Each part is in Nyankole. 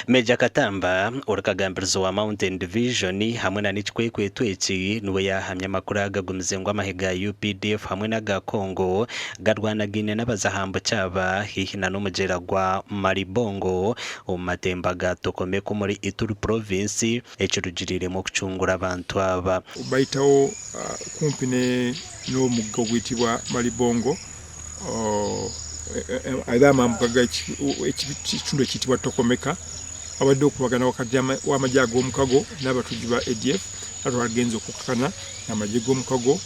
Major Katamba ori kagambirizi wa Mountain Division hamwe na n'ekikwekweto eki niwe yahamya amakuru aga agumize ngu amahe ga updf hamwe n'aga Congo garwanagaine n'abazahambuki aba haihi na n'omugyera gwa Maribongo omu matemba ga Tokomeka omuri Ituri Province ekirugiriiremu okucungura abantu aba. Baitaho kumpi n'omugga ogwitibwa Maribongo era amambuka g'ekitundu ekiyitibwa Tokomeka wabaddewo okukubagana wakati w'amagye ag'omukago n'abatujju ba ADF era twagenze okukakana ng'amagye g'omukago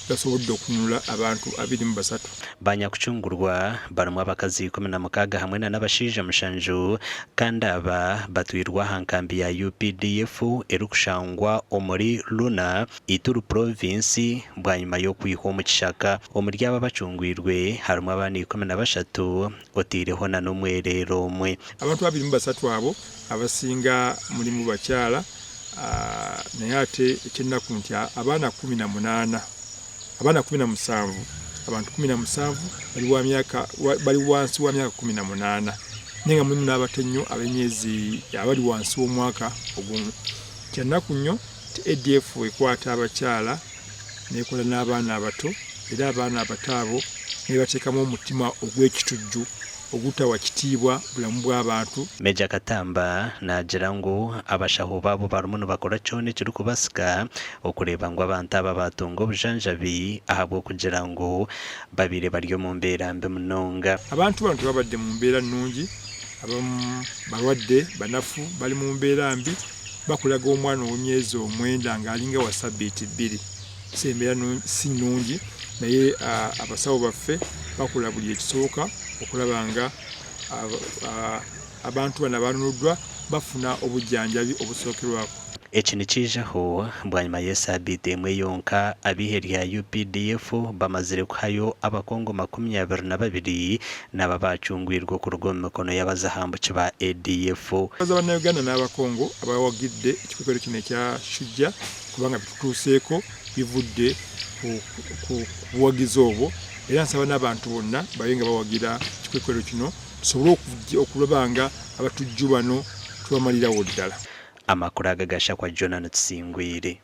gasobodde okununula abantu 23. Banyakucungurwa barimu abakazi 16 hamwe na n'abashaija mushanju kandi aba batwirwe aha nkambi ya updf erikushangwa omuri Luna, Ituri Province bwanyima y'okwihwa omu kishaka. Omuri abo abacungwirwe harimu abaana 13 oteireho na n'omwereere omwe. Abantu 23 abo abasinga mulimu bakyala naye ate ekyenaku nti abaana 18, abaana 17, abantu 17 bali wa myaka bali wansi wa myaka 18 naye nga mulimu n'abato ennyo ab'emyezi abali wansi w'omwaka ogumu. Kyannaku nnyo nti ADF ekwata abakyala n'ekola n'abaana abato era abaana abato abo n'ebateekamu omutima ogw'ekitujju ogutawa kitiibwa bulamu bw'abantu. Major Katamba naagira ngu abashaho baabo barimu nibakora kyona ekirikubasika okureeba ngu abantu aba baatunga obujanjabi ahabw'okugira ngu babaire bari omu mbeera mbi munonga. Abantu bano tebabadde mu mbeera nnungi, abamu balwadde, banafu, bali mu mbeera mbi. Bakulaga omwana ow'emyezi omwenda ng'alinga wa sabbiiti bbiri. Si embeera si nnungi naye abasawo baffe bakola buli ekisoboka okulaba nga abantu bano abanunuddwa bafuna obujjanjabi obusookerwako. Eki nikiijaho bwanyima y'esaabiiti emwe yonka ab'eihe rya updf bamazire kuhayo abakongo 22 nabo abaacungwirwe okuruga omu mikono y'abazahambuki ba ADF. Twebaza Bannayuganda n'Abakongo abawagidde ekikwekweto kino ekya Shujja kubanga bitutuuseeko bivudde ku buwagizi obwo era nsaba n'abantu bonna babe nga bawagira ekikwekweto kino tusobole okulaba nga abatujju bano tubamalirawo ddala. Amakuru aga gashakwa Jonah Tusingwire.